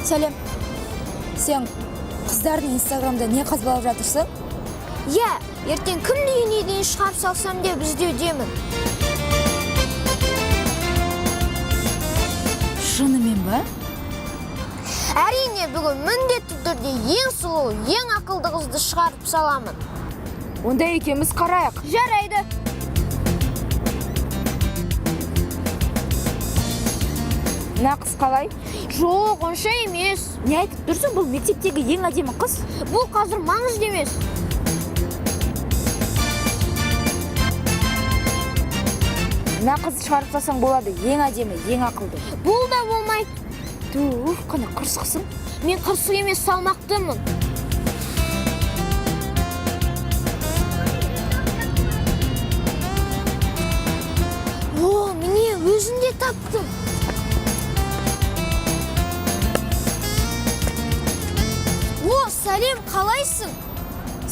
Сәлем. Сен қыздардың инстаграмда не қазбалап жатырсың? Иә, ертең кімді үйіне дейін шығарып салсам деп іздеудемін. Шынымен ба? Әрине, бүгін міндетті түрде ең сұлу, ең ақылды қызды шығарып саламын. Онда екеуміз қарайық. Жарайды. Мына қыз қалай? Жоқ, онша емес. Не айтып тұрсың, бұл мектептегі ең әдемі қыз. Бұл қазір маңызды емес. Мына қызды шығарып салсаң болады, ең әдемі, ең ақылды. Бұл да болмайды. Туф, қандай қырсықсың. Мен қырсық емес, салмақтымын. О, міне, өзін де таптым. О, сәлем, қалайсың?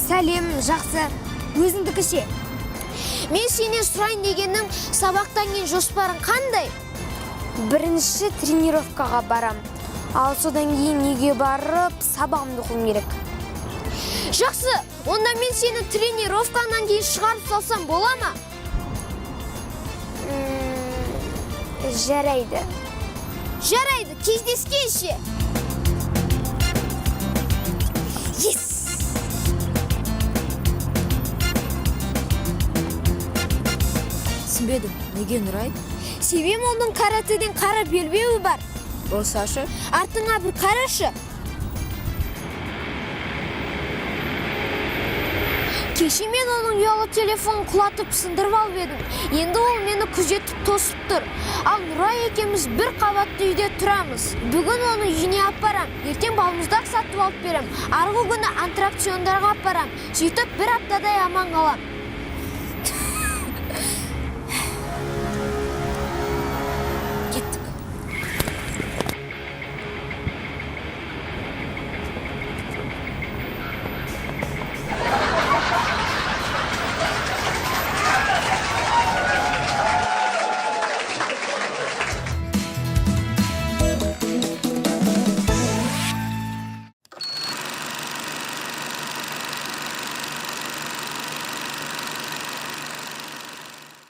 Сәлем, жақсы. Өзіңдікі ше? Мен сенен сұрайын дегенім, сабақтан кейін жоспарың қандай? Бірінші тренировкаға барам. Ал содан кейін үйге барып, сабағымды оқуым керек. Жақсы, онда мен сені тренировкаңнан кейін шығарып салсам бола ма? Жарайды. Жарайды, кездескенше. Yes! Түсінбедім, неге Нұрай? Себебі оның каратэден қара белбеуі бар. Болсашы. Артыңа бір қарашы. Кеше мен оның ұялы телефонын құлатып сындырып алып едім. Енді ол мені күзетіп тосып тұр. Ал Нұрай екеуміз бір қабатты үйде тұрамыз. Бүгін оны үйіне апарам. Ертең балмұздақ сатып алып берем. Арғы күні аттракциондарға апарам. Сөйтіп бір аптадай аман қалам.